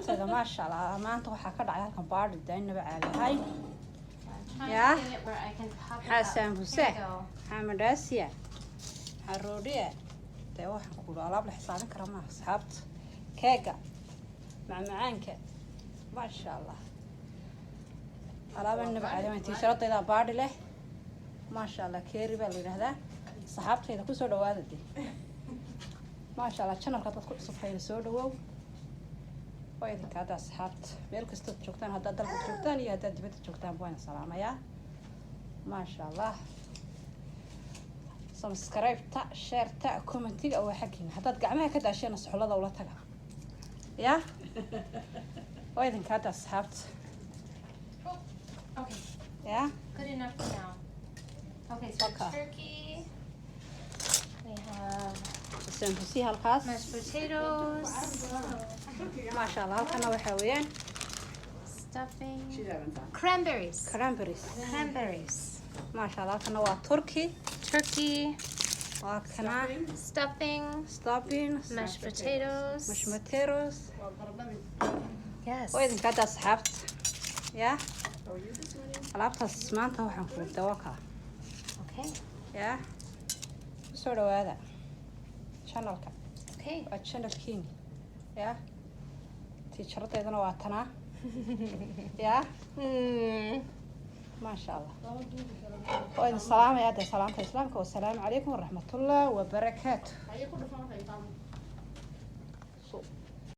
Asxaabteeda, maasha Allah, maanta waxaa ka dhacay halkan party daynaba caadi ahay. Trying Yeah. to get it where I can pop it Maxaa up. saambuse? Here we go. Maxaa mandhaasiya? Maxaa roodhiya? Dee waxaan ku alaab la xisaabin kara maaha, asxaabta. Keega, macmacaanka, maasha Allah, alaaba inaba caadi ahayn. Tiisharadaydaa party leh, maasha Allah. Keeri baa la yidhaahdaa. Saxaabtayda, kusoo dhawaada de, maasha Allah. Channelka dad ku cusub hayna, soo dhawow. Waa idinka hadda, asxaabta, meel kastood joogtaan, haddaad dalka joogtaan iyo haddaad dibadda joogtaan, waan salaamayaa, maasha Allah. Subscribe-ta, share-ta, commentiga waa xaggiina. Haddaad gacmaha ka daasheena, suxullada ula taga. Ya, waa idinka hadda, asxaabta. Okay, ya. Good enough for now. Okay, so Okay. turkey. We have sambusi halkaas. Mashed potatoes, Maasha Allah, halkana waxaa weeyaan stuffing, cranberries. Cranberries. Cranberries. Maasha Allah, halkana waa turkey. Turkey, waa kana stuffing, stuffing, mashed potatoes. Mashed potatoes. Yes. Waa idinka hadda, asxaabta. Ya, alaabtaas maanta waxaan kuubta waa kaa. Okay. Ya, kusoo dhawaada channelka. Okay. Waa channelkiini. Ya, tiijaradeedana waa tanaa ya. Maasha Allah, waa idin salaamaya hadda, salaamta islaamka. Wasalaamu calaykum waraxmatullah wabarakaatu.